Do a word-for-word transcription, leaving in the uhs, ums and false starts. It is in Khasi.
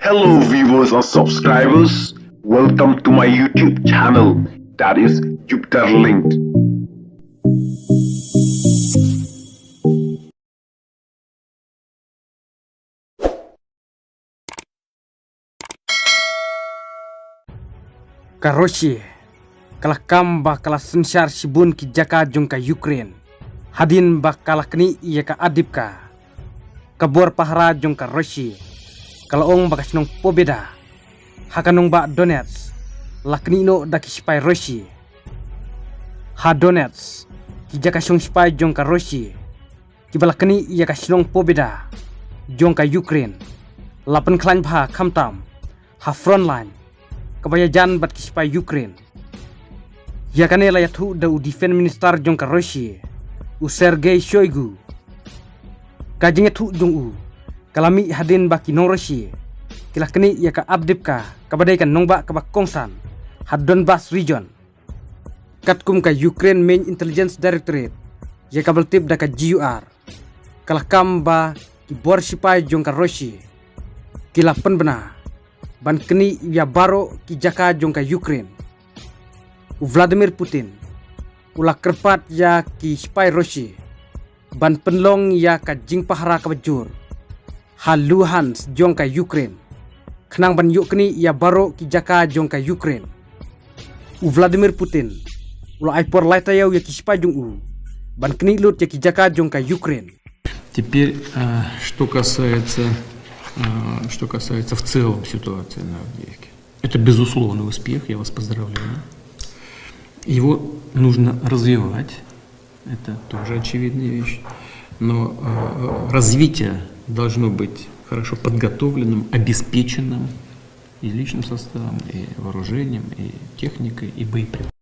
Hello viewers and subscribers, welcome to my YouTube channel, that is Jupiter Linked. Ka Russia ka la kam ba ka la synshar shibun ki jaka jong ka Ukraine hadien ba ka la knieh ïa ka Avdiivka. Ka bor pahara jong ka Russia ka la ong ba ka shnong Pobeda ha ka nongbah Donetsk la knieh noh da ki sipai Russia. Ha Donetsk, ki jaka shong sipai jong ka Russia kiba la knieh ïa ka shnong Pobeda jong ka Ukraine la pynkhlaiñ bha khamtam ha front line kaba ïajan bad ki sipai Ukraine. Ïa kane la ïathuh da u Defense Minister jong ka Russia, u Sergei Shoigu. Ka jingïathuh jong u ka la mih hadien ba ki nong Russia ki la knieh ïa ka Avdiivka kaba dei ka nongbah kaba kongsan ha Donbas region. Katkum ka Ukraine Main Intelligence Directorate, ïa kaba la tip da ka G U R, ka la kam ba ki bor sipai jong ka Russia ki la pynbna ban knieh ïa baroh ki jaka jong ka Ukraine. U Vladimir Putin u la kyrpad ïa ki sipai Russia ban pynlong ïa ka jingpahara kaba jur ha Luhansk jong ka Ukraine, khnang ban ïoh knieh ïa baroh ki jaka jong ka Ukraine. U Vladimir Putin u la ai por lai taïew ïa ki sipai jong u ban knieh lut ïa ki jaka jong ka Ukraine. Теперь, э, что касается, э, что касается в целом ситуации на Авдеевке. Это безусловный успех, я вас поздравляю. Его нужно развивать, это тоже очевидная вещь. Но э, развитие должно быть хорошо подготовленным, обеспеченным и личным составом, и вооружением, и техникой, и боеприпасами.